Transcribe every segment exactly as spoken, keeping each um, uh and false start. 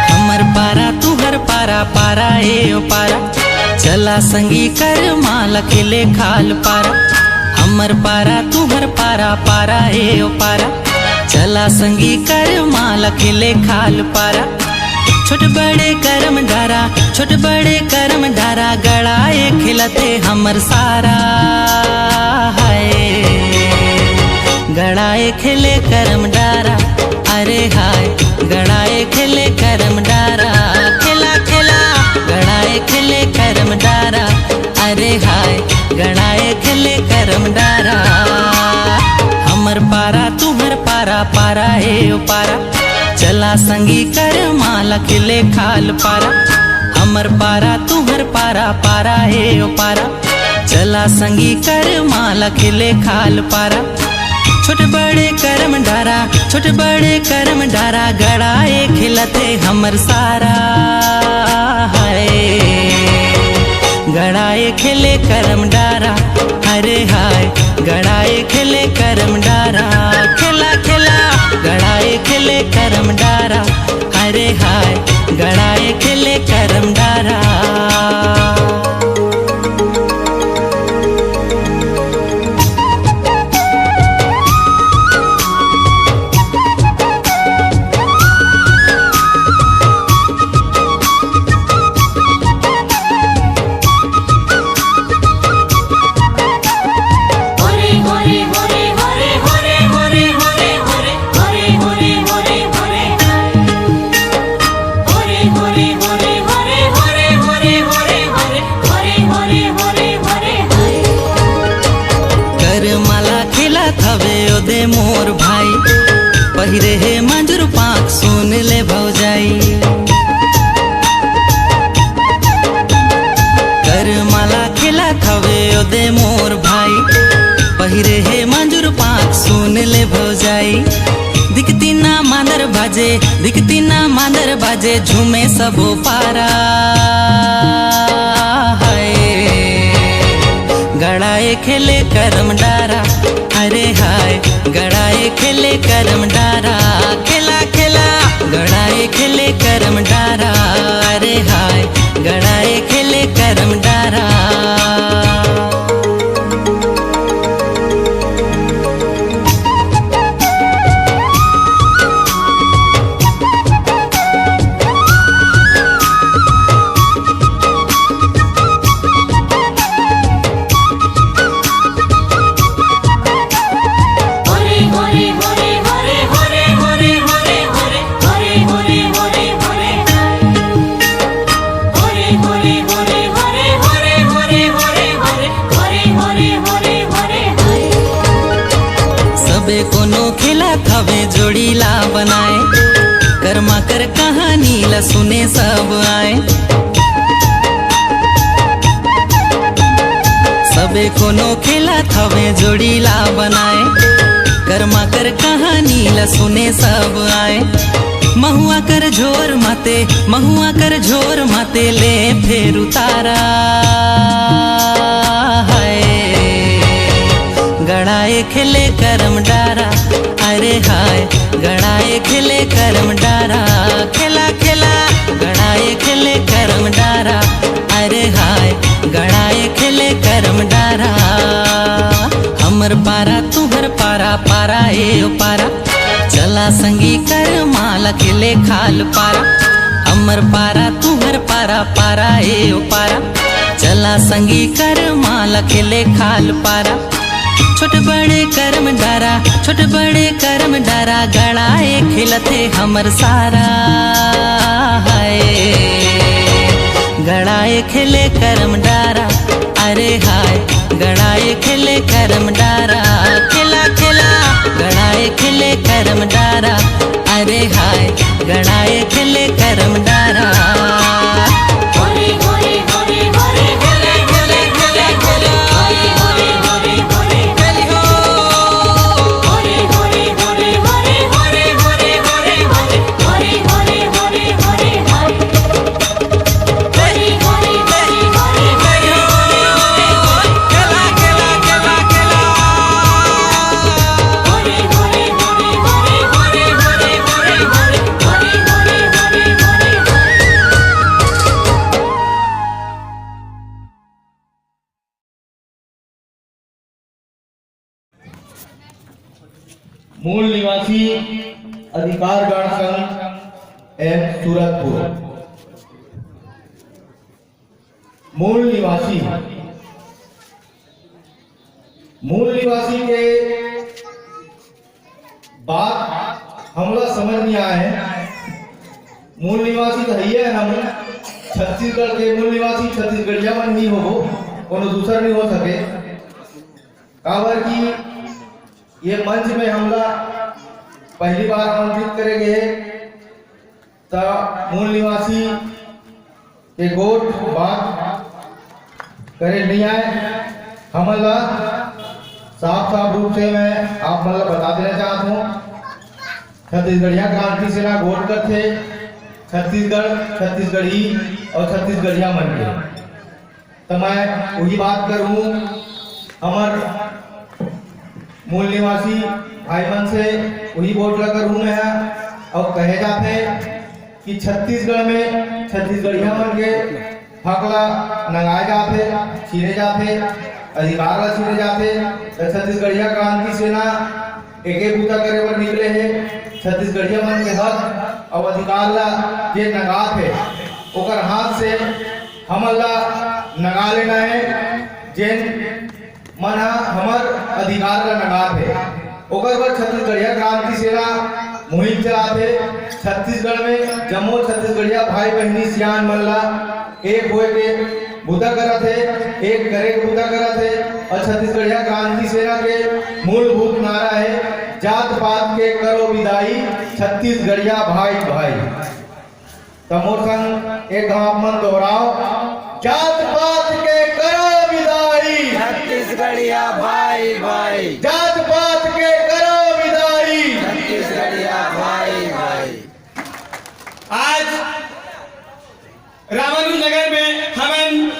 हमर पारा तुहर पारा, पारा ए ओ पारा, चला संगी कर माला खेले खाल पारा। हमर पारा तुहर पारा, पारा ए ओ पारा, चला संगी कर माला खेले खाल पारा। छोट बड़े करम डारा, छोट बड़े करम डारा, गड़ाए खेलथे हमर सारा। हाय, गड़ाए खेले करम डारा, अरे हाय, गड़ाए खेले करम डारा, खेला खेला, गड़ाए खेले करम डारा, अरे हाय, गड़ाए खेले करम डारा। हमर पारा तुहर पारा, पारा ए ओ पारा, चला संगी कर माला खेले खाल पारा। हमर पारा तुहर पारा, पारा ए ओ पारा, चला संगी कर माला खेले खाल पारा। छोट बड़े करम डारा, छोट बड़े करम डारा, गड़ाए खेलथे हमर सारा। हाय, गड़ाए खेले करम डारा, अरे हाय, गड़ाए खेले करम डारा, खेला खेला, गड़ाए खेले करम डारा, अरे हाय, गड़ाए खेले करम डारा। कर माला खेलत हवे ओदे मोर भाई, पहिरे हे मंजुर पाक सुन ले भौजाई। कर माला खेलत हवे ओदे मोर भाई, पहिरे हे मंजुर पाक सुन ले भौजाई। दिखती ना मांदर बाजे, दिखती ना मांदर बाजे, झूमे सबो पारा। हाय, गड़ाए खेले करम डारा, अरे हाय, गड़ाए खेले करम डारा, खेला खेला, गड़ाए खेले करम डारा, अरे हाय, गड़ाए खेले करम डारा। सबे कोनो खेलत हवे जोड़ी ला बनाए, करमा कर कहानी ला सुने सब आए। सबे कोनो खेलत हवे जोड़ी ला बनाए, करमा कर कहानी ला सुने सब आए। महुआ कर झोर माते, महुआ कर झोर माते ले फेर उतारा। हाय, गड़ाए खेले करम डारा, अरे हाय, गड़ाए खेले करम डारा, खेला खेला, गड़ाए खेले करम डारा, अरे हाय, गड़ा पारा तुहर पारा, पारा ए ओ पारा, चला संगी कर माला खेले खाल पारा। हमर पारा तुहर पारा, पारा ए ओ पारा, चला संगी कर माला खेले खाल पारा। छोट बड़े करम डारा, छोट बड़े करम डारा, गड़ाए खेलथे हमर सारा। हाय, गड़ाए खेले करम डारा, अरे हाय, गड़ाए खेले करम डारा, खेला खेला, गड़ाए खेले करम डारा, अरे हाय, गड़ाए खेले करम डारा। मूल निवासी अधिकार गण संघ एम सूरतपुर। मूल निवासी, मूल निवासी के बात हमला समझ नहीं आए है। मूल निवासी तो हइये है ना, मूल छत्तीसगढ़ के मूल निवासी छत्तीसगढ़िया मन ही होबो, कोनो दूसर नहीं हो सके। काबर कि ये मंच में हमला पहली बार आमंत्रित करे गए हे, त मूल निवासी के गोठ बात करे नहीं आए। हमन ला साफ साफ रूप से मैं आप मन ला बता देना चाहत हूँ, छत्तीसगढ़िया क्रांति सेना गोठ करथे छत्तीसगढ़, छत्तीसगढ़ी और छत्तीसगढ़िया मन के। त मैं वही बात करूँ, हमर मूल निवासी भाई मन से वही गोठ ला करूँ मैं ह। और कहे जाथे कि छत्तीसगढ़ में छत्तीसगढ़िया मन के हक ला नंगाए जाथे, छीने जाथे, अधिकार ला छीने जाथे। त छत्तीसगढ़िया क्रांति सेना एके बूता करे बर निकले हे। छत्तीसगढ़िया मन के हक और अधिकार ला जे नंगात हे, ओकर हाथ से हमन ला नंगा लेना हे। जेन मन ह हमर अधिकार ला नंगात हे, ओकर बर छत्तीसगढ़िया क्रांति सेना मुहिम चलात हे। छत्तीसगढ़ में जम्मो छत्तीसगढ़िया भाई बहिनी सियान मन ला एक होए के बूता करत हे, एक करे के बूता करत हे। और छत्तीसगढ़िया क्रांति सेना के मूलभूत नारा हे, जात पात के करो विदाई, छत्तीसगढ़िया भाई भाई। त मोर संग एक घाव आप मन दोहराओ, जात पात के करो विदाई, छत्तीसगढ़िया भाई भाई। जात पात के करो विदाई। छत्तीसगढ़िया भाई भाई। आज रामानुज नगर में हमन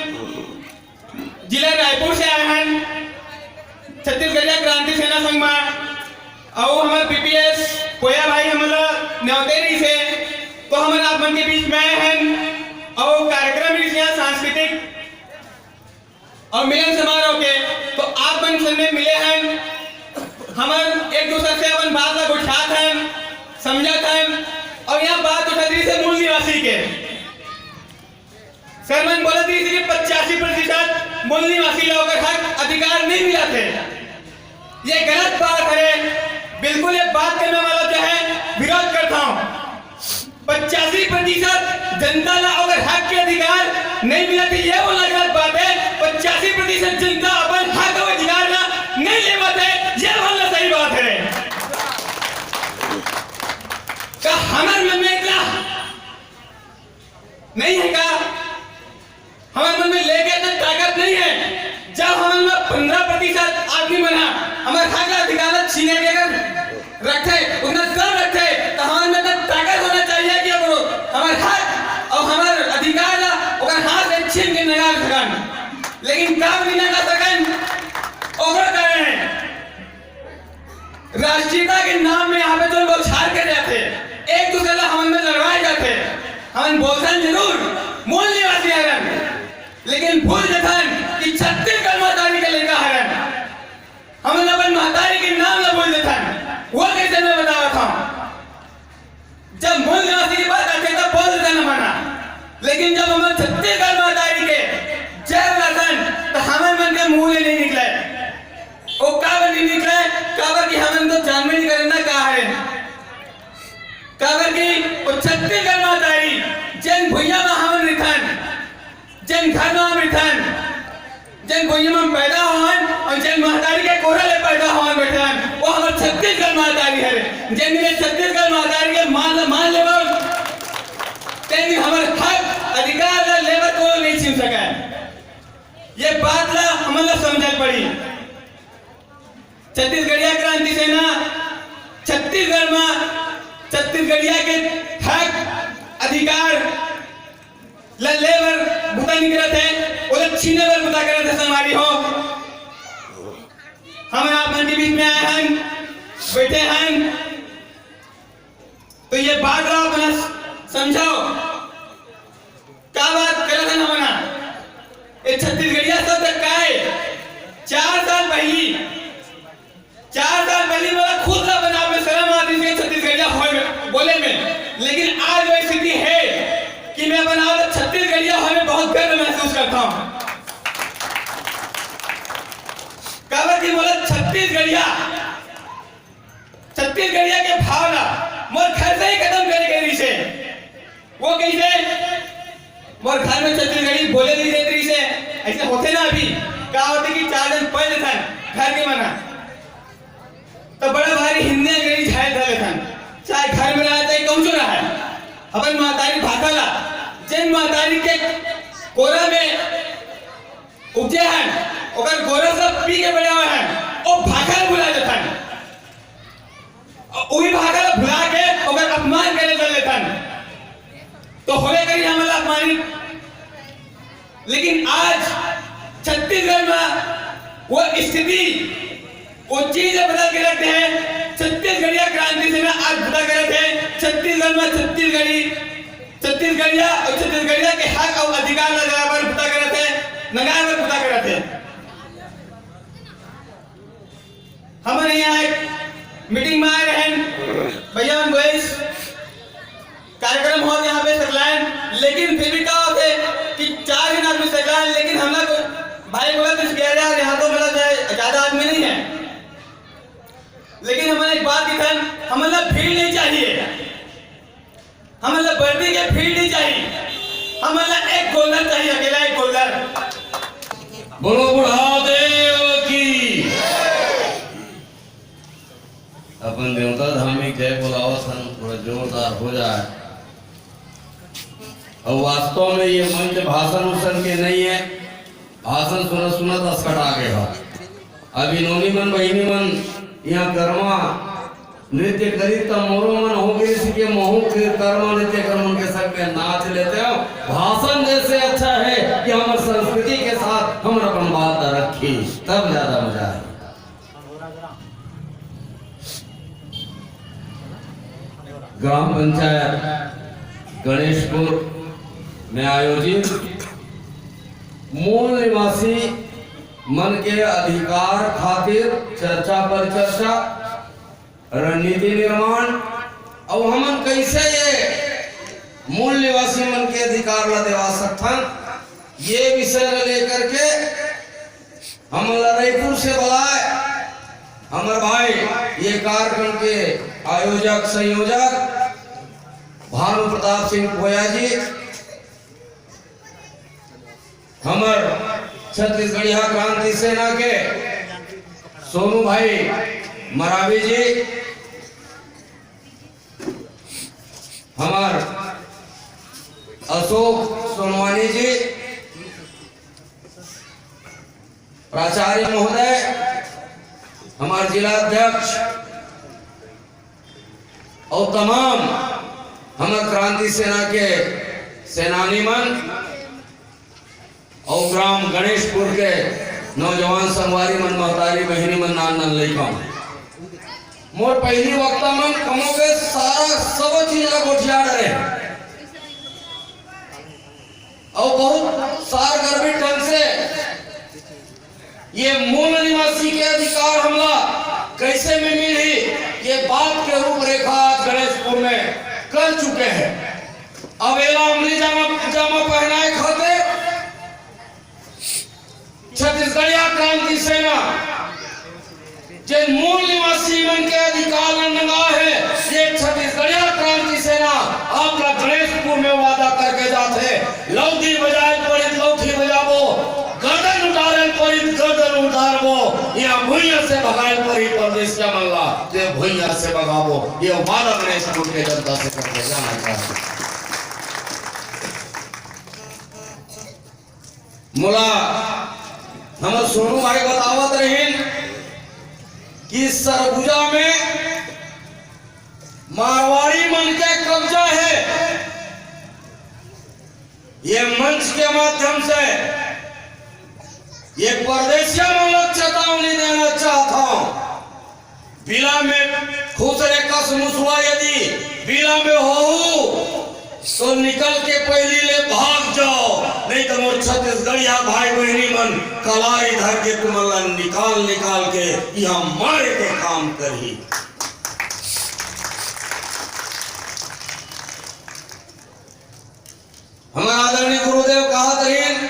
जिला रायपुर से आए हन, छत्तीसगढ़िया क्रांति सेना संघ मा, अउ हमर पीपीएस पोया भाई हमन ला नेवते रहिस हे, तो हमन आप मन के बीच में आए हन, अउ कार्यक्रम रहिस हे सांस्कृतिक अउ मिलन समारोह के, तो आप मन संग में मिले हन, हमन एक दूसर से अपन बात ला गोठियात हन, समझत हन, अउ यहाँ बात उठत रहिस हे मूल निवासी के। सर मन बोलत रहिस हे कि पचासी प्रतिशत मूल निवासी ला ओकर हक अधिकार नहीं मिलत हे। ये गलत बात हरे। बिल्कुल ये बात के मैं मतलब जो है विरोध करता हूँ। पचासी प्रतिशत जनता ला ओकर हक के अधिकार नहीं मिलत हे, ये बोलना गलत बात हे। पचासी प्रतिशत जनता अपन हक और अधिकार ला नहीं ले पात हे, ये बोलना सही बात हरे। का हमर मन में इतना नहीं हे का? हमर मन में लेके तक ताकत नहीं हे। जब हमन में पन्द्रह प्रतिशत आदमी मन ह हमर हक ला अधिकार ला छीने के अगर रखथे, उतना दम रखथे, तो हमन में तक ताकत होना चाहिए कि अब हमर हक और हमर अधिकार ला ओकर हाथ से छीन के नंगा सकन। लेकिन काम नहीं नंगा सकन, ओकर कारण हे राष्ट्रीयता के नाम में यहाँ पे जो बौछार करे जाथे, एक दूसरे ला हमन में लड़वाए जाथे। हमन बोलथन जरूर मूल निवासी हरन, लेकिन भूल जथन कि छत्तीसगढ़ महतारी के लइका हरन। हमन अपन महतारी जब हमन छत्तीसगढ़ महतारी के जय बोलाथन, त हमन मन के मुंह ले नहीं निकले। ओ काबर नहीं निकले? काबर कि हमन तो जानबे नहीं करन ना का हरे। काबर कि ओ छत्तीसगढ़ महतारी, जेन भुइयां म हमन रिथन, जेन घर म हम रिथन, जेन भुइयां म हम पैदा होवन अउ जेन महतारी के कोरा ले पैदा होवन बेटन, वो हमर छत्तीसगढ़ महतारी हरे। जेन दिन छत्तीसगढ़ महतारी के मान ल मान लेबो, तेन दिन हमर हक अधिकार ल लेबर कोनो नहीं छीन सकय। ये बात ल हमन ल समझल पड़ी। छत्तीसगढ़िया क्रांति सेना छत्तीसगढ़ म छत्तीसगढ़िया के हक अधिकार ल ले बर बुता नहीं करत हे, ओला छीने बर बुता करत हे संगवारी हो। हमन आप मन के बीच में आए हन, बैठे हन, तो ये बात ला आप मन समझाओ, का बात करत हन हमन? ये छत्तीसगढ़िया शब्द का हे? चार साल पहली चार साल पहली मोला खुद ला अपन आप में शर्म आती थी छत्तीसगढ़िया होय में, बोले में, लेकिन आज वो स्थिति है कि मैं अपन आप ला छत्तीसगढ़िया होय में बहुत गर्व महसूस करता हूँ। काबर कि मोला छत्तीसगढ़िया, छत्तीसगढ़िया के भावना मोर घर से ही खत्म करे गए रिहिसे। वो कइसे? मोर घर में छत्तीसगढ़ी बोले नहीं देत रिहिसे। ऐसे होथे ना अभी, का होथे कि चार दिन पहले था घर के मना, तो बड़ा भारी हिंदी अंग्रेजी झायल धर लेथन, चाहे घर में रहा, चाहे कहूँ रहा है। अपन महतारी भाखा ला, जेन महतारी के कोरा में उपजे हन, ओकर गोरस ला पी के बड़े हुए हन, ओ भाखा ला भुला देथन। उही भाखा ला भुला के ओकर अपमान करे चल लेथन, तो होबे करी हमन ला अपमानित। लेकिन आज छत्तीसगढ़ में वो स्थिति, वो चीज बदल के रखते हैं। छत्तीसगढ़िया क्रांति सेना आज बुता करत हे छत्तीसगढ़ में छत्तीसगढ़ी, छत्तीसगढ़िया और छत्तीसगढ़िया के हक और अधिकार ला जगाए बर बुता करत हे, नंगाए बर बुता करत हे। हमन यहाँ एक मीटिंग में आए रहेन, भैया मन बोलिस, कार्यक्रम होत यहाँ पे सकलायन, लेकिन फिर भी का होथे कि चार झन आदमी सकलायन, लेकिन हमला तो भाई बोला कुछ कह रहा है, यहाँ तो मतलब ज्यादा आदमी नहीं है, लेकिन हमन एक बात किथन, हमन ला भीड़ नहीं चाहिए। हमन ला वर्दी के भीड़ नहीं चाहिए, हमन ला एक गोलदार चाहिए, अकेला एक गोलदार। बोलो बुढ़ा देव की। अपन देवता धाम में जय बोलावत हन, थोड़ा जोरदार हो जाए। और वास्तव में ये मंच भाषण उषण के नहीं है, भाषण सुनत सुनत असकटा गे ह। अभी नोनी मन बहिनी मन यहाँ करमा नृत्य करी त मोरो मन हो गए कि महू फिर करमा नृत्य कर मन के संग में नाच लेते हो। भाषण जैसे अच्छा है कि हमर संस्कृति के साथ हमर अपन बात रखी, तब ज्यादा मजा आए। ग्राम पंचायत गणेशपुर में आयोजित मूल निवासी मन के अधिकार खातिर चर्चा पर चर्चा, रणनीति निर्माण, अउ हमन कैसे ये मूल निवासी मन के अधिकार ला देवा सकथन, ये विषय ला लेकर के हमन ला रायपुर से बुलाए हमर भाई, ये कार्यक्रम के आयोजक संयोजक भानु प्रताप सिंह भोया जी, हमर छत्तीसगढ़िया क्रांति सेना के सोनू भाई मरावी जी, हमर अशोक सोनवानी जी, प्राचार्य महोदय, हमर जिला अध्यक्ष और तमाम हमर क्रांति सेना के सेनानी मन और ग्राम गणेशपुर के नौजवान संगवारी मन, महतारी बहिनी मन, नान नान लइका मन, मोर पहिली वक्ता मन कमो के सारा सब चीज ला गोठिया डरे। और बहुत सार गर्भित ढंग से ये मूल निवासी के अधिकार हमला कैसे में मिलही, ये बात के रूपरेखा आज गणेशपुर में कर चुके हैं। अब एला हमने जाना पहनाए खातिर छत्तीसगढ़िया क्रांति सेना जेन मूल निवासी मन के अधिकार ल नंगा हे, ये छत्तीसगढ़िया क्रांति सेना आपला गणेशपुर में वादा करके जाथे। लौठी बजाए पड़ित लौठी बजाबो, गर्दन उतारे पड़ित गर्दन उतारबो, या भुइयां से भगाए पड़ित परदेसिया मन ला, ते भुइयां से भगाबो। ये वादा गणेशपुर के जनता से करके जाना चाहते। मोला हमर सोनू भाई बतावत रहिन कि सरगुजा में मारवाड़ी मन के कब्जा हे। ये मंच के माध्यम से ये परदेसिया मन ला चेतावनी देना चाहत हूं। बिला में खुसरे कस मुसवा यदि बिला में होहू, तो निकल के पहिली ले भाग जाओ, नहीं तो मोर छत्तीसगढ़िया भाई बहिनी मन कलाई धर के तुमन ला निकाल निकाल के यहाँ मारे के काम करही। हमर आदरणीय गुरुदेव कहत रहिन,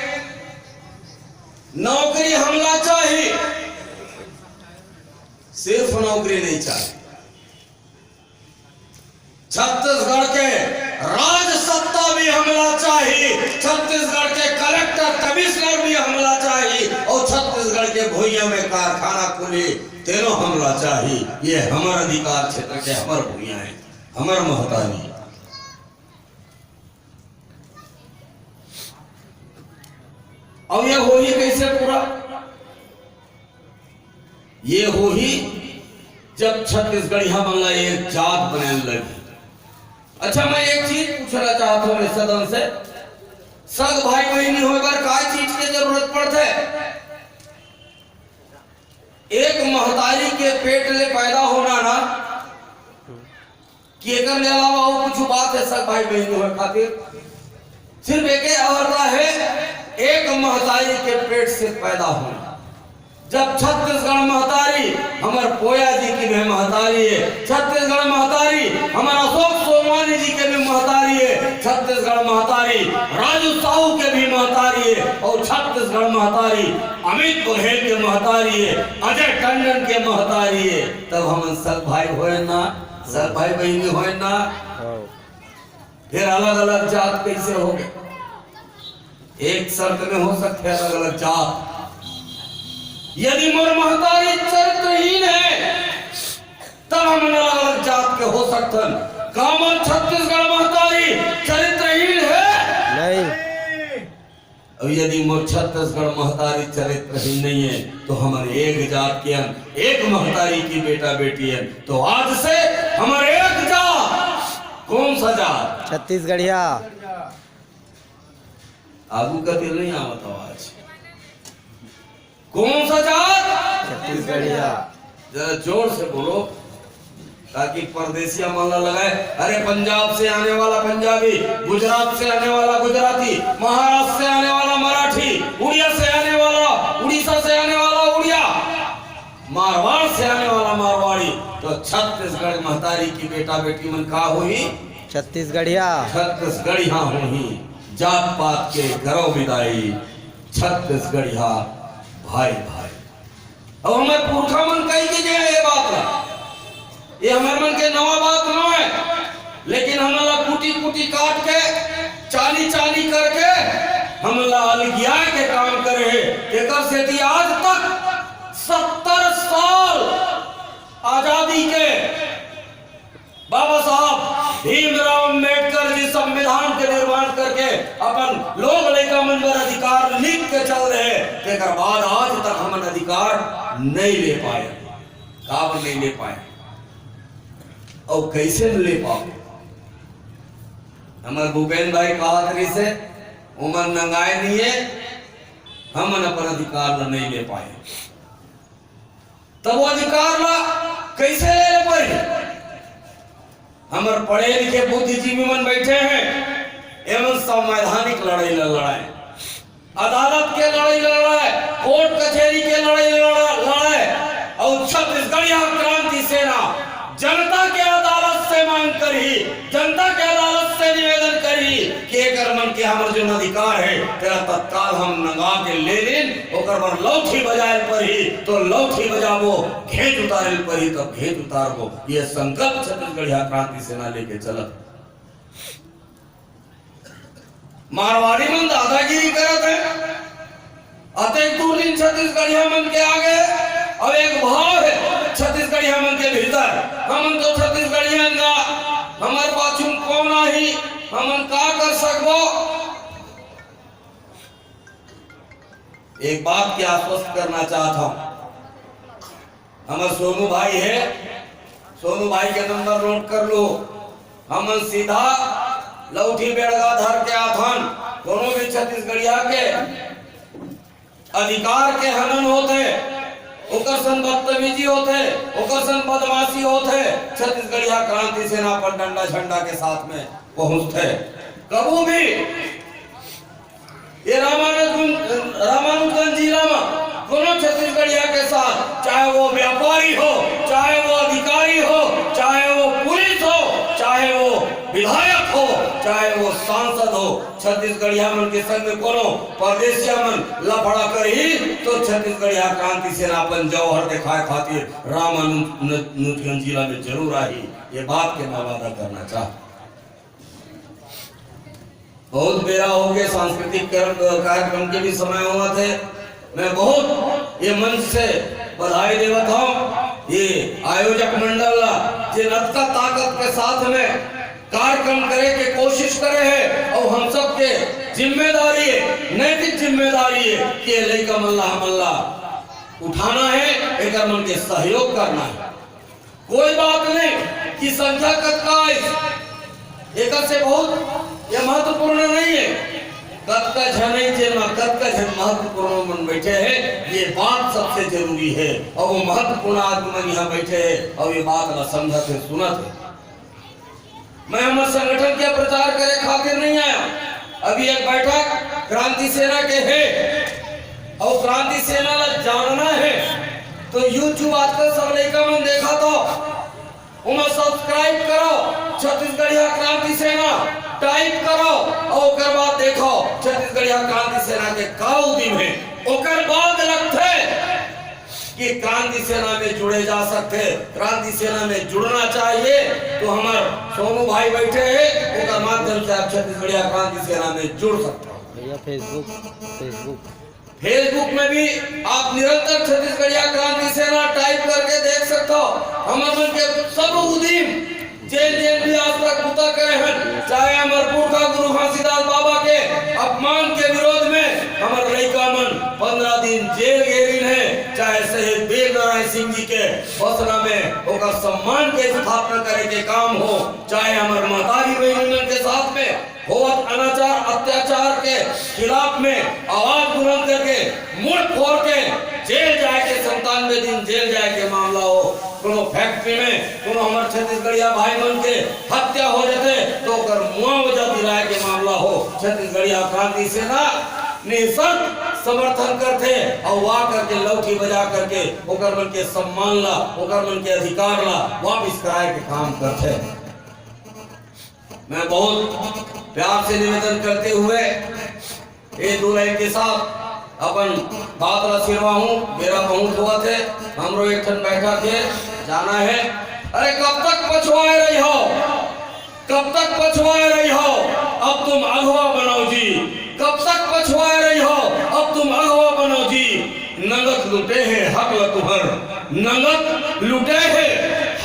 नौकरी हमला चाही, सिर्फ नौकरी नहीं चाही, छत्तीसगढ़ के राज सत्ता भी हमला चाही, छत्तीसगढ़ के कलेक्टर कमिश्नर भी हमला चाही, और छत्तीसगढ़ के भुइयां में कारखाना खुली, तेनो हमला चाही। ये हमर अधिकार क्षेत्र के हमर भुइयां हे, हमर महतारी हे। अउ ये होही कइसे पूरा? ये होही जब छत्तीसगढ़िया मन ला एक जात बने लगही। अच्छा, मैं एक चीज पूछना चाहत हूं इस सदन से, सग भाई बहिनी होय बर काय चीज के जरूरत पड़थे? एक महतारी के पेट ले पैदा होना ना, कि एकर ले अलावा अउ कुछ बात हे सग भाई बहिनी होय खातिर? सिर्फ एके अर्थ हे, एक महतारी के पेट से पैदा होना। जब छत्तीसगढ़ महतारी हमर पोया जी के भी महतारी हे, छत्तीसगढ़ महतारी हमर अशोक सोमवानी जी के भी महतारी हे, छत्तीसगढ़ महतारी राजू साहू के भी महतारी हे, और छत्तीसगढ़ महतारी अमित बघेल के महतारी हे, अजय टंडन के महतारी हे, तब हमन सग भाई होय ना, सग भाई बहिनी होय ना। फिर अलग-अलग जात कइसे हो गे? एक शर्त में हो सकथे अलग-अलग जात, यदि मोर महतारी चरित्रहीन हे, तब हमन अलग-अलग जात के हो सकथन। का मोर छत्तीसगढ़ महतारी चरित्रहीन हे? नहीं। अउ यदि मोर छत्तीसगढ़ महतारी चरित्रहीन नहीं हे, तो हमन एक जात के हन, एक महतारी की बेटा बेटी हन। तो आज से हमर एक जात, कौन सा जात? छत्तीसगढ़िया। आगू कति नहीं आवत आवाज। कौन सा जात? छत्तीसगढ़िया। जरा जोर से बोलो, ताकि परदेसिया मन ला लगे, अरे, पंजाब से आने वाला पंजाबी, गुजरात से आने वाला गुजराती, महाराष्ट्र से आने वाला मराठी, उड़िया से आने वाला, उड़ीसा से आने वाला उड़िया, मारवाड़ से आने वाला मारवाड़ी, तो छत्तीसगढ़ महतारी की बेटा बेटी मन का होही? छत्तीसगढ़िया। छत्तीसगढ़िया होही। जात पात के करो विदाई, छत्तीसगढ़िया भाई भाई। अब हमर पुरखा मन कहि के गे हे ये बात ला, ये हमर मन के नवा बात नोहे, लेकिन हमन ला कूटी कूटी काट के, चानी चानी करके हमन ला अलगिया के काम करे हे। तेकर सेती आज तक सत्तर साल आजादी के बाबा साहब भीमराव अंबेडकर जी संविधान के निर्माण करके अपन लोग लइका मन बर अधिकार लिख के चल रहे, तेकर बाद आज तक हमन अधिकार नहीं ले पाए। काबर नहीं ले पाए? अउ कैसे ले पाओ? हमर भूपेन भाई कहत रहिसे, उमन नंगाए नहीं है, हमन अपन अधिकार ला नहीं ले पाए। तब वो अधिकार ला कैसे ले ले पाई? हमर पढ़े लिखे बुद्धिजीवी मन बैठे हैं, एमन संवैधानिक लड़ाई ला लड़ाए, अदालत के लड़ाई ला लड़ाए, कोर्ट कचहरी के लड़ाई ला लड़ा-, लड़ाए, और छत्तीसगढ़िया क्रांति सेना जनता के अदालत से मांग करही, जनता के अदालत से निवेदन करही कि एकर मन के हमर जो तेला तत्काल हम नंगा के ले लेन, ओकर बर लौठी बजाए ल परही, तो लौठी बजाबो, घेंच उतारे ल परही, तब घेंच उतारबो। ये संकल्प छत्तीसगढ़िया क्रांति सेना लेके चलत। मारवाड़ी मन दादागिरी करत हे। अतेक दूर दिन छत्तीसगढ़िया मन के आगे, अब एक भाव हे छत्तीसगढ़िया मन के भीतर, हमन तो छत्तीसगढ़िया ना, हमर पाछू म कोन आही, हमन का कर सकबो? एक बात के आश्वस्त करना चाहत हूं, हमर सोनू भाई हे, सोनू भाई के नंबर नोट कर लो। हमन सीधा लौठी बेड़गा धर के आथन। कोनो भी छत्तीसगढ़िया के अधिकार के हनन होथे, ओकर संग बदतमीजी होथे, ओकर संग बदमाशी होथे, छत्तीसगढ़िया क्रांति सेना अपन डंडा झंडा के साथ में पहुंचथे। कभू भी ये रामानुजगंज, रामानुजगंज जिला में कोनो छत्तीसगढ़िया के साथ, चाहे वो व्यापारी हो, चाहे वो अधिकारी हो, चाहे वो पुलिस हो, चाहे वो विधायक हो, चाहे वो सांसद हो, छत्तीसगढ़िया मन के संग में कोनो परदेसिया मन लफड़ा करही, तो छत्तीसगढ़िया क्रांति सेना अपन जौहर दिखाए खातिर रामानुजगंज जिला में जरूर आही। ये बात के मैं वादा करना चाहता। बहुत बेरा हो गए, सांस्कृतिक कर-, कार्यक्रम के भी समय होवत हे। मैं बहुत ये मंच से बधाई देवत हूँ ये आयोजक मंडल ला, जे अतका ताकत के साथ में कार्यक्रम करे के कोशिश करे हे, और हम सबके जिम्मेदारी हे, नैतिक जिम्मेदारी हे कि ये लइका मन ला, हमन ला उठाना हे, एकर मन के सहयोग करना हे। कोई बात नहीं कि संख्या कतका आइस, एकर से बहुत ये महत्वपूर्ण नहीं हे। कतका झन हे, जेन म कतका झन महत्वपूर्ण मन बैठे हे, ये बात सबसे जरूरी हे। और वो महत्वपूर्ण आदमी मन यहाँ बैठे हे और ये बात ला समझत हे, सुनत हे। मैं हमर संगठन के प्रचार करे खातिर नहीं आया। अभी एक बैठक क्रांति सेना के हे और क्रांति सेना ला जानना हे तो YouTube आजकल सब लइका मन देखत हो, ओमा subscribe करो, छत्तीसगढ़िया क्रांति सेना type करो और ओकर बाद देखो छत्तीसगढ़िया क्रांति सेना के का उदिम हे। ओकर बाद लगथे कि क्रांति सेना में जुड़े जा सकथे। क्रांति सेना में जुड़ना चाहिए तो हमर सोनू भाई बैठे हे, ओकर माध्यम से आप छत्तीसगढ़िया क्रांति सेना में जुड़ सकते हो। भैया, Facebook, Facebook। Facebook में भी आप निरंतर छत्तीसगढ़िया क्रांति सेना type करके देख सकते हो। हमर मन के सब उदिम, जेन जेन भी आज तक बुता करे हन, चाहे हमर पुरखा गुरु घासीदास बाबा के अपमान के विरोध में हमर लइका मन पंद्रह दिन जेल गे रिहिन हे, चाहे शहीद वीर नारायण सिंह जी के बसना में ओकर सम्मान के स्थापना करे के काम हो, चाहे हमर महतारी बहिनी मन के साथ में होवत अनाचार अत्याचार के खिलाफ में आवाज बुलंद करके मुड़ फोड़ के जेल जाए के, संतानवे दिन जेल जाए के मामला हो, कोनो factory में कोनो हमर छत्तीसगढ़िया भाई मन के हत्या हो जाथे तो ओकर मुआवजा दिलाए के मामला हो, छत्तीसगढ़िया क्रांति सेना निःशर्त समर्थन करथे और वा करके लौठी बजा करके ओकर मन के सम्मान ला, ओकर मन के अधिकार ला वापिस कराए के काम करथे। मैं बहुत प्यार से निवेदन करते हुए ये दो लाइन के साथ अपन बात ला सिरवाहूं। बेरा बहुत होवत हे, हमरो एक ठन बैठक हे, जाना हे। अरे कब तक पछवाए रहिहव, कब तक पछवाए रहिहव, अब तुम अगवा बनव जी। कब तक पछवाए रहिहव, अब तुम अगवा बनव जी। नंगत लुटे हे हक ल तुंहर, नंगत लुटे हे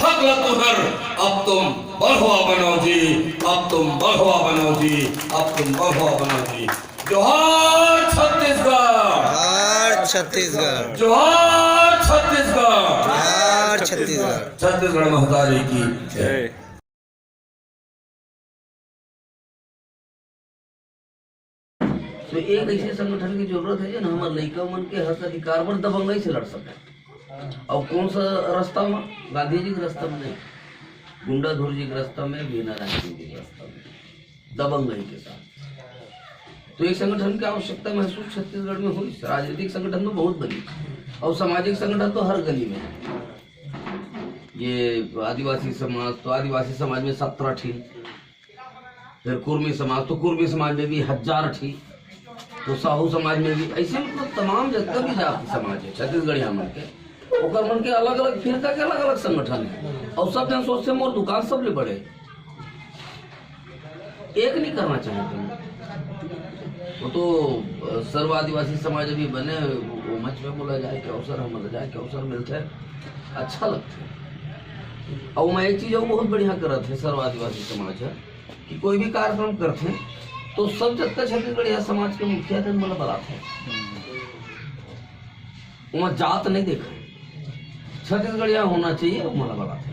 हक ल तुंहर, अब तुम बढ़वा बनव जी, अब तुम बढ़वा बनव जी, अब तुम बढ़वा बनव जी। जोहार छत्तीसगढ़। जोहार छत्तीसगढ़। जोहार छत्तीसगढ़। जोहार छत्तीसगढ़। छत्तीसगढ़ महतारी की जय। तो एक ऐसे संगठन की जरूरत हे जो हमर लइका मन के हक अधिकार बर दबंगई से लड़ सके। और कौन सा रास्ता में? गांधी जी के रास्ता में नहीं, गुंडाधुर जी के रास्ता में, वीर नारायण सिंह जी के रास्ता में, दबंगई के साथ। तो एक संगठन की आवश्यकता महसूस छत्तीसगढ़ में हुई। राजनीतिक संगठन तो बहुत बनी और सामाजिक संगठन तो हर गली में है। ये आदिवासी समाज, तो आदिवासी समाज में सत्रह ठी, फिर कुर्मी समाज, तो कुर्मी समाज में भी हजार ठी। तो साहू समाज में भी ऐसे, मतलब, तमाम जतका भी जाति समाज है छत्तीसगढ़िया मन के, ओकर मन के अलग-अलग फिरका के अलग-अलग संगठन है, और सब जन सोचथे मोर दुकान सबले बड़े। एक नहीं करना चाहिए तुम। वो तो, अ, सर्व आदिवासी समाज अभी बने, वो मंच में बोला जाए कि अवसर, हमला जाए कि अवसर मिलथे, अच्छा लगथे। और मैं एक चीज और बहुत बढ़िया करत है सर्व आदिवासी समाज है कि कोई भी कार्यक्रम करथे तो सब जतका छत्तीसगढ़िया समाज के मुखिया थे, मतलब, बलाथे। वहाँ जात नहीं देखा, छत्तीसगढ़िया होना चाहिए, वो मोला बलाथे।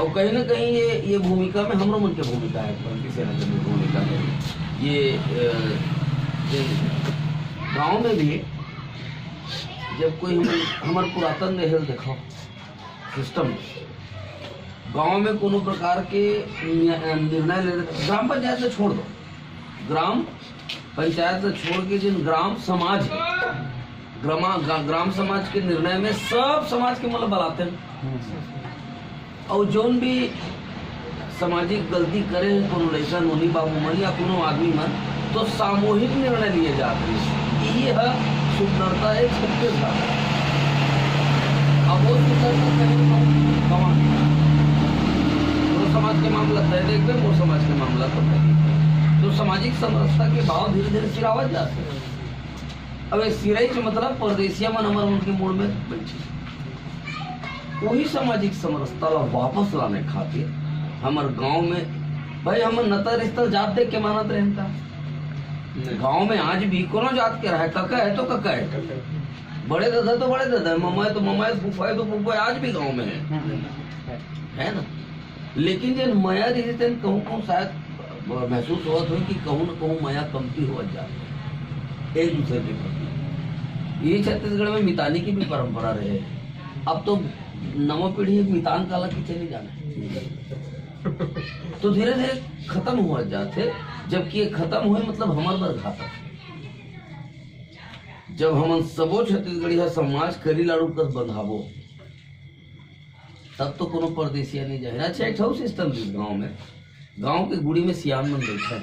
और कहीं ना कहीं ये, ये भूमिका में हमरो मन के भूमिका है, क्रांति सेना के भी भूमिका है। ये, अ, ये गांव में भी जब कोई हम, हमारे पुरातन में हेल देखो सिस्टम, गांव में कोनो प्रकार के नि-, निर्णय ले, ग्राम पंचायत से छोड़ दो, ग्राम पंचायत से छोड़ के जिन ग्राम समाज है, ग्रामा-, गा-, ग्राम समाज के निर्णय में सब समाज के मतलब बलाते हैं। और जोन भी सामाजिक गलती करे हैं कोनो लइका, नोनी बाबू मन या कोनो आदमी मन, तो सामूहिक निर्णय लिए जात रहिस। ये ह सुंदरता है छत्तीसगढ़। अब वो सुंदरता कहीं गंवा, मोर समाज के मामला तय देखबे, मोर समाज के मामला तो तय देखबे। तो सामाजिक समरसता के भाव धीरे-धीरे सिरावत जात हे। अब ये सिरई के मतलब परदेसिया मन हमर मन के मूड़ में बैठे। वही सामाजिक समरसता ला वापस लाने खातिर हमर गांव में, भाई, हमर नता रिश्ता जात देख के मानत रहन का? नहीं। गांव में आज भी कोनो जात के रहे, कका है तो कका है। कका है। बड़े दादा तो बड़े दादा है, ममा है तो ममा है, फूफा है तो फूफा है, आज भी गांव में है। हम्म। है ना? लेकिन जेन मया रहिस तेन कहूँ कहूँ शायद महसूस होत होही कि कहूँ न कहूँ मया कमती होत जात हे एक दूसरे के प्रति। ये छत्तीसगढ़ में मितानी की भी परंपरा रहे। अब तो नवा पीढ़ी मितान काला की चली जाना। तो धीरे धीरे खत्म होत जात हे, जबकि ये खत्म होही मतलब हमर बर घातक हे। जब हमन सबो छत्तीसगढ़िया समाज करी लाड़ू कस बंधाबो, तब तो कोनो परदेसिया नहीं जाए। अच्छा, एक ठो सिस्टम दिस गांव में, गांव के गुड़ी में सियान मन बैठे,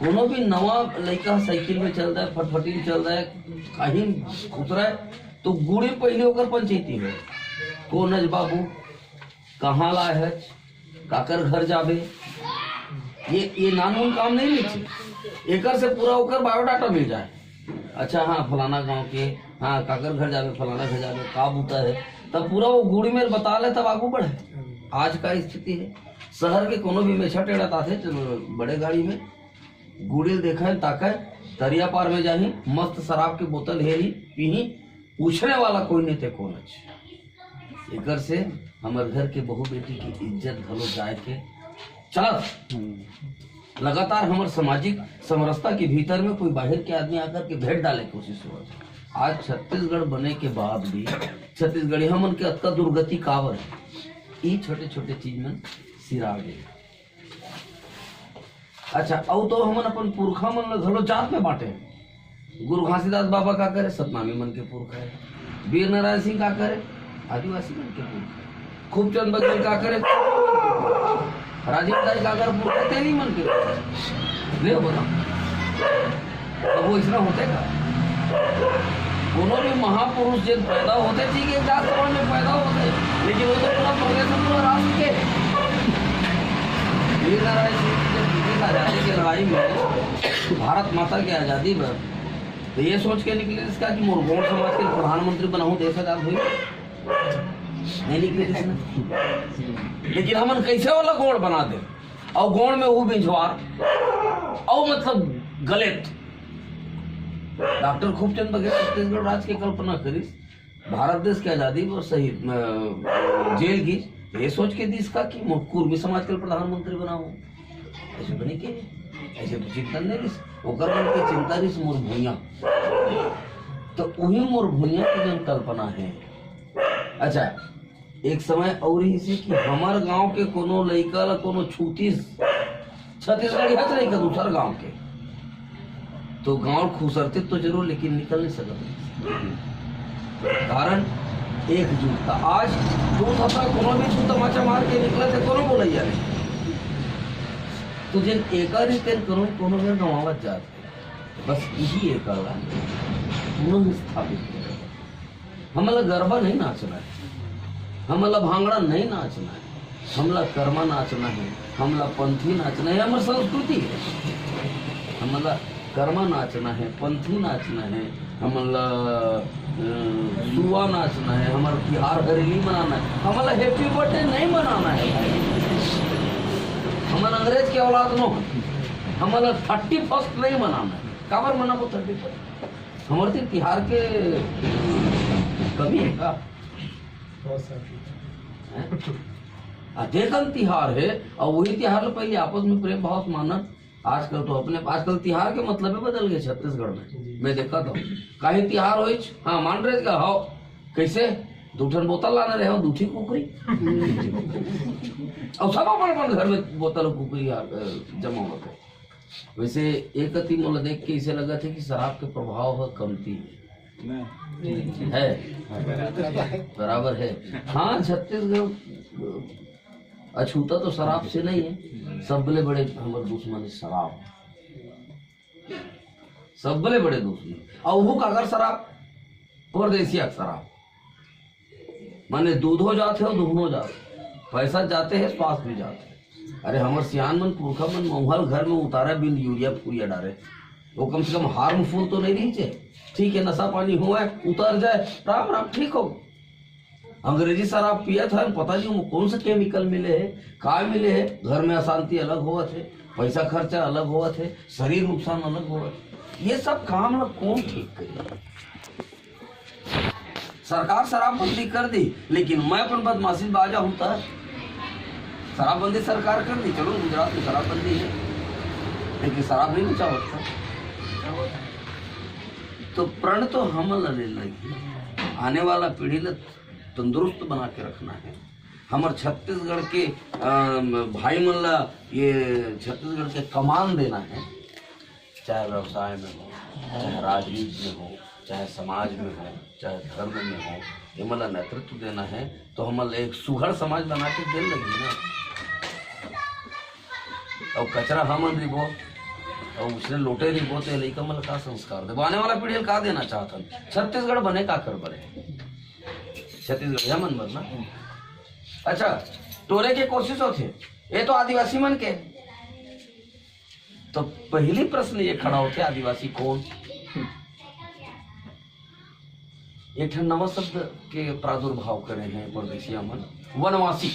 कोनो भी नवा लइका साइकिल में चल रहा है, फटफटी में चल रहा है, कहीं उतरा है, तो गुड़ी में पहले ओकर पंचायती हो, कोन अच बाबू, कहाँ ला है, काकर घर जाबे, ये, ये नानमुन काम नहीं मिलथे। एकर से पूरा ओकर बायोडाटा मिल जाए। अच्छा, हाँ, फलाना गांव के, हाँ, काकर घर जाबे, फलाना घर जाबे, का बूता है, तब पूरा वो गुड़ी मेर बता ले, तब आगू बढ़े। आज का स्थिति है, शहर के कोनो भी मेछा टेढ़ा ताथे, चलो, बड़े गाड़ी में गुड़ी ल देखय, ताकय, तरिया पार में जाही, मस्त शराब के बोतल हेरी, पीही, पूछने वाला कोई नहीं ते कोन अच। एकर से हमर घर के बहू बेटी की इज्जत घलो जाए के चलत। लगातार हमर सामाजिक समरसता के भीतर में कोई बाहर के आदमी आकर के भेंट डाले के कोशिश होवत हे। आज छत्तीसगढ़ बने के बाद भी छत्तीसगढ़िया मन के अतका दुर्गति काबर हे? ई छोटे-छोटे चीज मन सिरा गे। अच्छा, अउ तो हमन अपन पुरखा मन ल घलो जात में बांटे। गुरु घासीदास बाबा का करे? सतनामी मन के पुरखा हे। वीर नारायण सिंह का करे? आदिवासी मन के पुरखा हे। खूबचंद बघेल का करे? राजेंद्र दाई का करे? पुरखा हे तेली मन के। ले बता, अब वो इसना होथे का? कोनो भी महापुरुष जेन पैदा होथे, ठीक है, एक जात समाज में पैदा होथे, लेकिन वो तो पूरा प्रदेश में, पूरा राष्ट्र के। वीर नारायण सिंह जब ब्रिटिश आजादी के लड़ाई में भारत माता के आजादी बर, तो ये सोच के निकले इसका कि मोर गोंड समाज के प्रधानमंत्री बनाऊं, देश आजाद होई। नहीं निकले इसने। लेकिन हमन कैसे वाला गोंड बना दे, और गोंड में वो बिंझवार, और मतलब गलत। डॉक्टर खूबचंद बघेल छत्तीसगढ़ राज के कल्पना करिस, भारत देश के आजादी बर शहीद, अ, जेल गिस, ये सोच के दिस का कि मोर कुर्मी समाज के प्रधानमंत्री बनाओ। ऐसे तो नहीं किए, ऐसे तो चिंतन नहीं दिस। ओकर मन के चिंता रिस मोर भुइयां। तो वही मोर भुइयां की जन कल्पना है। अच्छा, एक समय और ही से कि हमर गांव के कोनो लइका ला कोनो छूतिस, छत्तीसगढ़िया तो नहीं, दूसर गांव के, तो गांव खुसरते तो जरूर, लेकिन निकल नहीं सकत। कारण एकजुटता। आज दू थप्पड़ कोनो भी दू तमाचा मार के निकलत हे, कोनो बोलैया नहीं। तो जेन एकर ही तेन कोनो, कोनो बेर गंवावत जात हे। बस इही एक अला पुनः स्थापित करे। हमला गरबा नहीं नाचना है, हमला भांगड़ा नहीं नाचना है, हमला कर्मा नाचना है, हमला पंथी नाचना है, हमर संस्कृति है। हमला कर्मा नाचना है, पंथी नाचना है, हमला, अ, सुआ नाचना है, हमर तिहार हरेली मनाना है, हमला happy birthday नहीं मनाना है भाई। हमन अंग्रेज के औलाद नो, हमला thirty first नहीं मनाना है। काबर मनाबो thirty first? हमर तीर तिहार के कमी है का? बहुत सारी। हैं? आ, देकन तिहार है, और वही तिहार ले पहले आपस में प्रेम भाव से मानन। आजकल तो अपने, आजकल तिहार के मतलब ही बदल गए छत्तीसगढ़ में। जी। मैं देखा था, कहीं तिहार होइच, हाँ, मान रहे का, हो, कैसे? दू ठन बोतल लाना रहे हो, दू ठी कुकरी। और सब अपन अपन घर में बोतल और कुकरी आ, अ, जमा होते। वैसे एक अति मोला देख के इसे लगा थे कि शराब के प्रभाव ह कमती है। नहीं। है। बराबर है। हाँ, छत्तीसगढ़ अछूता तो शराब से नहीं है। सबले बड़े हमर दुश्मन है शराब। सबले बड़े दुश्मन। और वो काकर शराब? परदेसिया के शराब। माने दूधो जात है और दुहनो जात है। पैसा जाते है, स्वास्थ्य भी जाते है। अरे हमर सियान मन, पुरखा मन मऊहा ल घर में उतारे बिन यूरिया फूरिया डारे। वो कम से कम harmful तो नहीं रही चे। ठीक है, नशा पानी हुआ है, उतर जाए, राम राम, ठीक हो। अंग्रेजी शराब पियत है, पता नहीं वो कौन सा chemical मिले है, का मिले है। घर में अशांति अलग होवत है, पैसा खर्चा अलग होवत है, शरीर नुकसान अलग होवत है। ये सब काम ला कौन ठीक करे? सरकार शराबबंदी कर दी, लेकिन मैं अपन बदमाशी बाजा हूँ त शराबबंदी सरकार कर दी। चलो, गुजरात में शराबबंदी है, लेकिन शराब नहीं बचावत था। तो प्रण तो हम ला ले लगी, आने वाला पीढ़ी ला तंदुरुस्त बना के रखना है। हमर छत्तीसगढ़ के, अम, भाई मन ला ये छत्तीसगढ़ के कमान देना है, चाहे व्यवसाय में हो, चाहे राजनीति में हो, चाहे समाज में हो, चाहे धर्म में हो, ये मन ला नेतृत्व देना है, तो हमन ला एक सुघड़ समाज बना के दे लगी ना। और कचरा हमन रिबो, और उसने लोटे रिबो, तो ये लइका मन ला का संस्कार देबो? आने वाला पीढ़ी ला का देना चाहत हन? छत्तीसगढ़ बने का कर बने? छत्तीसगढ़िया मन बर ना। अच्छा, टोरे के कोशिश होथे, ये तो आदिवासी मन के। तो पहली प्रश्न ये खड़ा होथे, आदिवासी कौन? एक ठन नवा शब्द के प्रादुर्भाव करे हैं परदेसिया मन, वनवासी।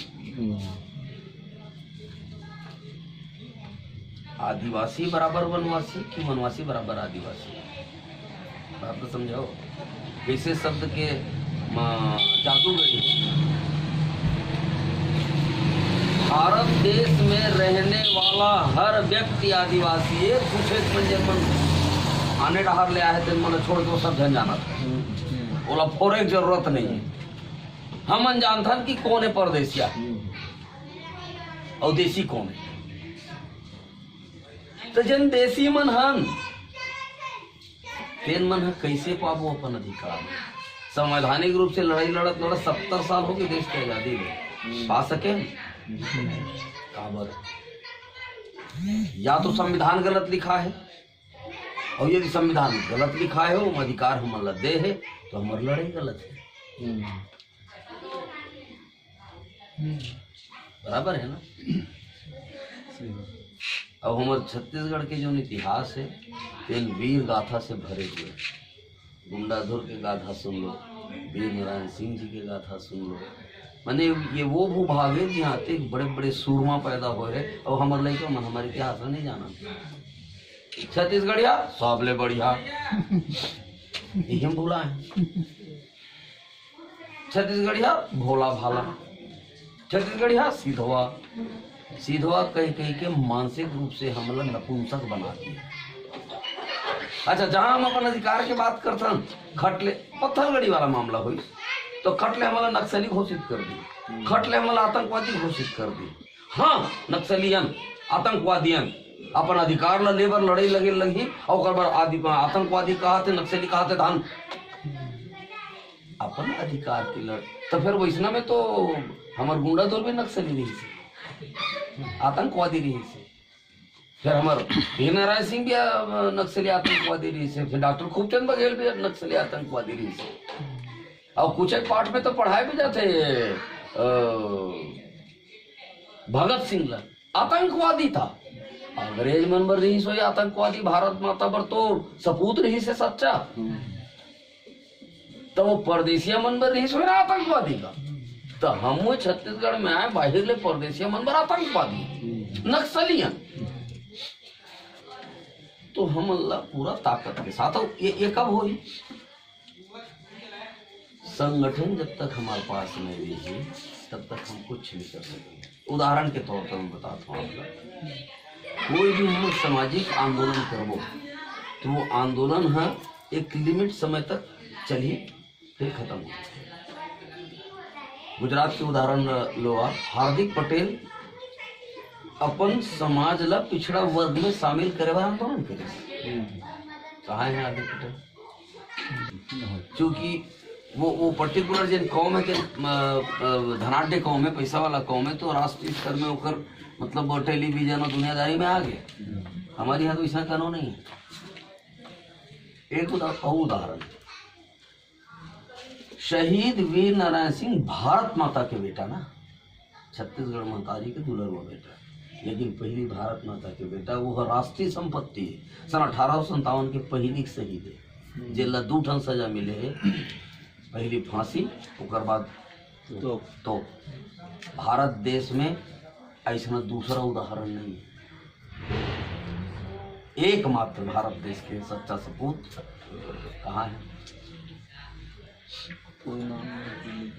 आदिवासी बराबर वनवासी कि वनवासी बराबर आदिवासी? बात तो समझाओ। वैसे शब्द के म-, जादूगरी। भारत देश में रहने वाला हर व्यक्ति आदिवासी है। कुछ एक मन, जेन मन आने डहार ले आए, तेन मन छोड़ के वो सब झन जानत है। ओला फोरे के जरूरत नहीं है। हमन जानथन कि कौन है परदेसिया और देसी कौन है। तो जेन देसी मन हन, तेन मन ह कइसे पाबो अपन अधिकार? संवैधानिक रूप से लड़ाई लड़त लड़त सत्तर साल हो गए देश के आजादी में, पा सके? काबर? या तो संविधान गलत लिखा है, और यदि संविधान गलत लिखा है, वो अधिकार हमन ला दे है, तो हमर लड़ाई गलत है। बराबर है ना? अब हमर छत्तीसगढ़ के जो इतिहास है, तेन वीर गाथा से भरे हुए हैं। गुंडाधुर के गाथा सुन लो, वीर नारायण सिंह जी के गाथा सुन लो। माने ये वो भूभाग है जहाँ ते बड़े बड़े सूरमा पैदा होए हैं, और हमर लइका मन हमर इतिहास ला नहीं जानत। छत्तीसगढ़िया सबले बढ़िया, यही हम भुला है। छत्तीसगढ़िया भोला भाला, छत्तीसगढ़िया सीधवा, सीधवा कह कह के मानसिक रूप से हमला नपुंसक बना दिया। अच्छा, जहां हम अपन अधिकार के बात करथन, खट ले पत्थलगड़ी वाला मामला होइस, तो खट ले हमला नक्सली घोषित कर दी, खट ले हमला आतंकवादी घोषित कर दी। हाँ, नक्सलियन, आतंकवादियन अपन अधिकार ला लेबर लड़ाई लगे लगी, और ओकर बर आदि-, आतंकवादी कहा थे, नक्सली कहा थे, धान अपन अधिकार के लड़, तो फिर वैसना में तो हमर गुंडा तो भी नक्सली रही से, आतंकवादी रही से। फिर हमर वीर नारायण सिंह भी, अ, नक्सली आतंकवादी रहिस हे, फिर डॉक्टर खूबचंद बघेल भी नक्सली आतंकवादी रहिस हे। अउ कुछ एक पाठ में तो पढ़ाए भी जाथे, अ, भगत सिंह ला आतंकवादी था। अंग्रेज मन बर रहिस होही आतंकवादी, भारत माता बर तो सपूत रहिस हे सच्चा। तो वो परदेसिया मन बर रहिस होही ना आतंकवादी का। तो हम वो छत्तीसगढ़ में आए, बाहिर ले परदेसिया मन बर आतंकवादी, नक्सलियन। तो हमन ला पूरा ताकत के साथ, ये, ये कब होही? संगठन जब तक हमारे पास नहीं रही, तब तक हम कुछ नहीं कर सकेंगे। उदाहरण के तौर पर मैं बताता हूँ आपका, कोई भी हम सामाजिक आंदोलन करबो, तो वो आंदोलन ह एक लिमिट समय तक चलही, फिर खत्म हो। गुजरात के उदाहरण ल-, लो आप, हार्दिक पटेल अपन समाज ला पिछड़ा वर्ग में शामिल करे बर आंदोलन करे। कहाँ है हार्दिक पटेल? क्योंकि वो, वो पर्टिकुलर जिन कौम है के, अ, अ, धनाढ्य कौम है, पैसा वाला कौम है, तो राष्ट्रीय स्तर में ओकर मतलब वो टेलीविजन और दुनियादारी में आ गया। हमारे यहाँ तो ऐसा कानून नहीं है। एक उदा-, और उदाहरण, शहीद वीर नारायण सिंह भारत माता के बेटा ना, छत्तीसगढ़ महतारी के दुलरुआ बेटा, लेकिन पहली भारत माता के बेटा, वो ह राष्ट्रीय संपत्ति है। सन अठारह सौ संतावन के पहली शहीद है, जेला दू ठन सजा मिले है, पहली फांसी, ओकर बाद तो तो भारत देश में ऐसा दूसरा उदाहरण नहीं है। एकमात्र भारत देश के सच्चा सपूत कहाँ है?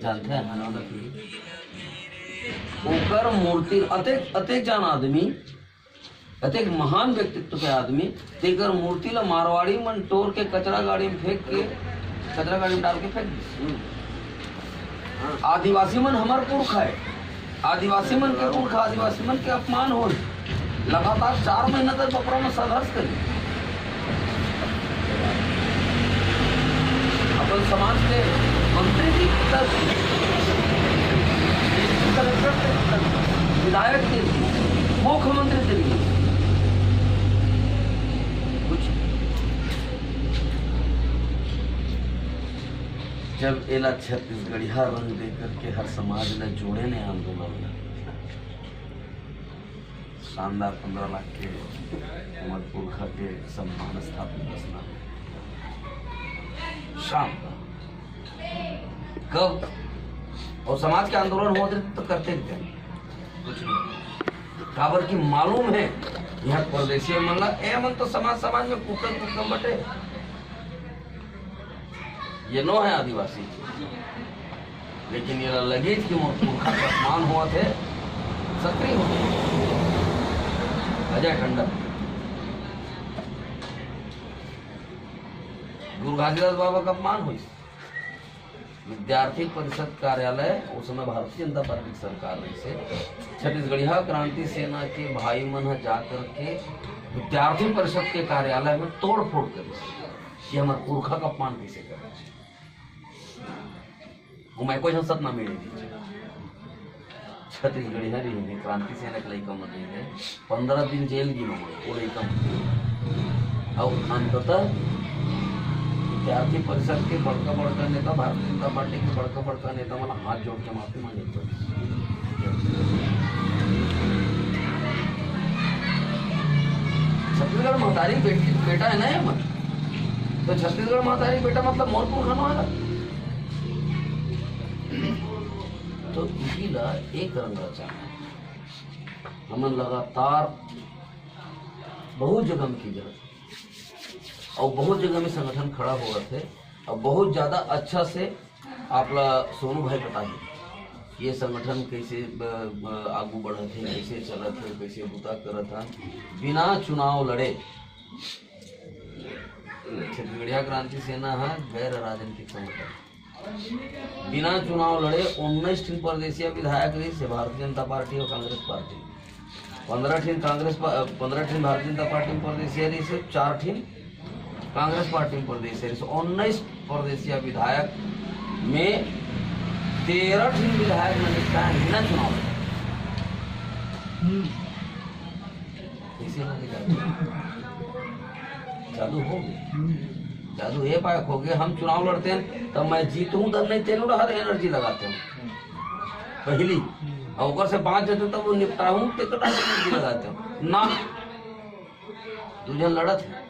जानते हैं? ओकर मूर्ति, अतेक, अतेक जान आदमी, अतेक महान व्यक्तित्व के आदमी, तेकर मूर्ति ला मारवाड़ी मन टोर के कचरा गाड़ी में फेंक के, कचरा गाड़ी में डाल के फेंक दिस। आदिवासी मन हमर पुरखा है, आदिवासी मन के पुरखा, आदिवासी मन के अपमान हो, लगातार चार महीना तक बपरा में संघर्ष करी। अपन समाज के मंत्री जी तक, कलेक्टर तक, विधायक के, मुख्यमंत्री तक, कुछ जब एला छत्तीसगढ़िया रंग दे करके हर समाज ला जोड़े ने आंदोलन ला, शानदार पंद्रह लाख के हमर पुरखा के सम्मान स्थापित बसना। शानदार। कब? और समाज के आंदोलन होत रहे तो करते भी कहीं। कुछ नहीं। काबर कि मालूम है, यहाँ परदेसी मन ला, ए मन तो समाज, समाज में कुकर कुकर बटे। ये नो है आदिवासी, लेकिन ये लगी कि मोर पुरखा का अपमान हुआ थे, सक्रिय हो गए। अजय टंडन, गुरु घासीदास बाबा का अपमान हुई। विद्यार्थी परिषद कार्यालय, उस समय भारतीय जनता पार्टी की सरकार रही से, छत्तीसगढ़िया क्रांति सेना के भाई मन ह जा करके विद्यार्थी परिषद के कार्यालय में तोड़फोड़ करी कि हमर पुरखा का अपमान कैसे करे। वो मैं कोई संसद ना मिले। छत्तीसगढ़िया रहिन हे, क्रांति सेना के लइका मन रहिन हे, पंद्रह दिन जेल गिनो वो लइका मन। अउ अंततः विद्यार्थी परिषद के बड़का बड़का नेता, भारतीय जनता पार्टी के बड़का बड़का नेता मन हाथ जोड़ के माफी मांगे। छत्तीसगढ़ महतारी बेटी, बेटा है ना ये मन, तो छत्तीसगढ़ महतारी बेटा मतलब मोर पुरखा नो है। तो इही ला एक रंग रचाना। हमन लगातार बहुत जगह में की जरूरत, और बहुत जगह में संगठन खड़ा होवत है, और बहुत ज्यादा अच्छा से आप ला सोनू भाई बताही, ये संगठन कैसे ब-, ब-, आगू बढ़त है, कैसे चलत है, कैसे बुता करत है, बिना चुनाव लड़े। छत्तीसगढ़िया क्रांति सेना है गैर राजनीतिक संगठन। बिना चुनाव लड़े उन्नीस ठिन परदेसिया विधायक रहिस हे भारतीय जनता पार्टी और कांग्रेस पार्टी। पंद्रह ठिन कांग्रेस पा-, पंद्रह ठिन भारतीय जनता पार्टी में परदेसिया रहिस हे, चार ठिन कांग्रेस पार्टी में परदेसिया रहिस हे। उन्नीस परदेसिया विधायक में तेरह ठिन विधायक मन निपटाए बिना चुनाव लड़े। हम्म। इस जादू हो गया। जादू ये पाए हो गया, हम चुनाव लड़ते हैं तब मैं जीतूं, तब नहीं तेनू हर एनर्जी लगाते हैं पहली, और ओकर से बाँच जाते तब वो निपटाहूं, ते कटा एनर्जी लगाते हो ना। दू झन लड़त है,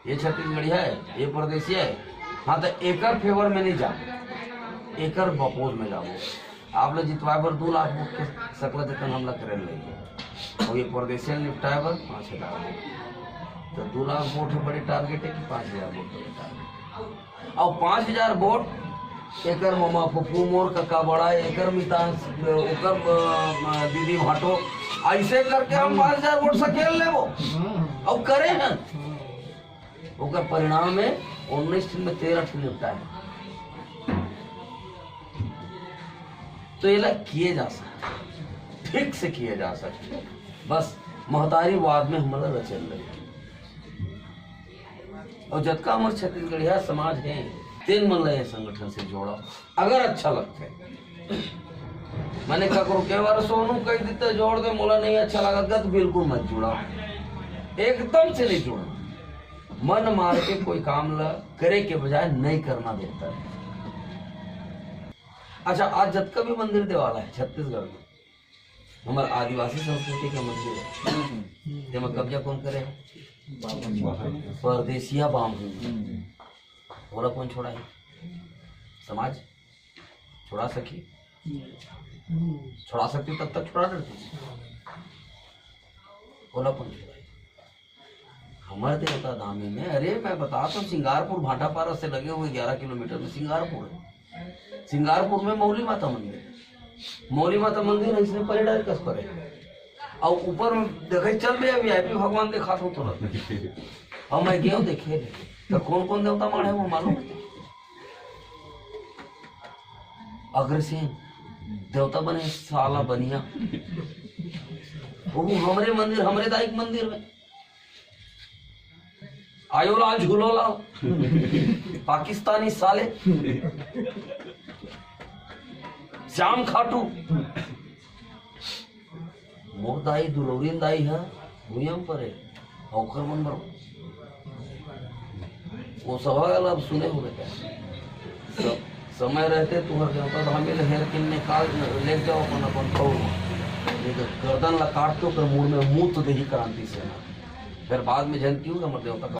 ये छत्तीसगढ़िया है, ये परदेसिया है। हाँ, तो एकर फेवर में नहीं जा, एकर अपोज में जाबो। आप ला जितवाए बर दू लाख वोट के सकला जतन हमला करे ले, और ये परदेसिया निपटाए बर पाँच हजार वोट। तो दू लाख वोट है, बड़े टारगेट है कि पाँच हजार वोट बड़े टारगेट? और पाँच हजार वोट एकर ममा फुफू, मोर कका बड़ा, एकर मितान, ओकर, अ, दीदी भाटो, ऐसे करके हम पाँच हजार वोट सकेल लेबो। और करे हैं। ओकर परिणाम है, उन्नीस ठिन में तेरह ठिन निपटाए। तो एला किए जा सकता, ठीक से किए जा सकता। बस महतारीवाद में हमला रचेल लगे। और जतका हमर छत्तीसगढ़िया समाज है, तेन मन ला ये संगठन से जोड़ा, अगर अच्छा लगता है। मैंने ककरो के बार सोनू कह देता जोड़ दे, मोला नहीं अच्छा लगता, तो बिल्कुल मत जुड़ा, एकदम से नहीं जुड़ना। मन मार के कोई काम ला करे के बजाय नहीं करना बेहतर है। अच्छा, आज जतका भी मंदिर देवाला है छत्तीसगढ़ में, हमर आदिवासी संस्कृति के मंदिर है, तेमा कब्जा कौन करे है? परदेसिया बाम। ओला कौन छोड़ाही? समाज छोड़ा सकही? छोड़ा सकती तब तक छोड़ा डरती। ओला कौन छोड़ाही? हमर देवता धामी में, अरे मैं बता तो, सिंगारपुर भाटापारा से लगे हुए ग्यारह किलोमीटर में सिंगारपुर है। सिंगारपुर में मौली माता मंदिर है। मौली माता मंदिर है, इसने परे डाल कस परे। और ऊपर में देखे चल भैया, वीआईपी भगवान देखा तो तुरंत। और मैं गयो देखे, तो कौन कौन देवता माड़े वो मालूम? अग्रसेन देवता बने, साला बनिया। वो हमरे मंदिर, हमरे दाई के मंदिर में। आयो लाल झूलो लाल, पाकिस्तानी साले, श्याम खाटू। मोर दाई दुलौरिन दाई ह भुइयां म परे, ओकर मन बर वो सभा ला अब सुने हो बेटा। स-, समय रहते तुहर देवता धामी ले हेर के निकाल ले जाओ अपन, अपन पौर में। नहीं तो गर्दन ला काट के ओकर मुड़ में मूत देही क्रांति सेना। फिर बाद में झन क्यों हमर देवता का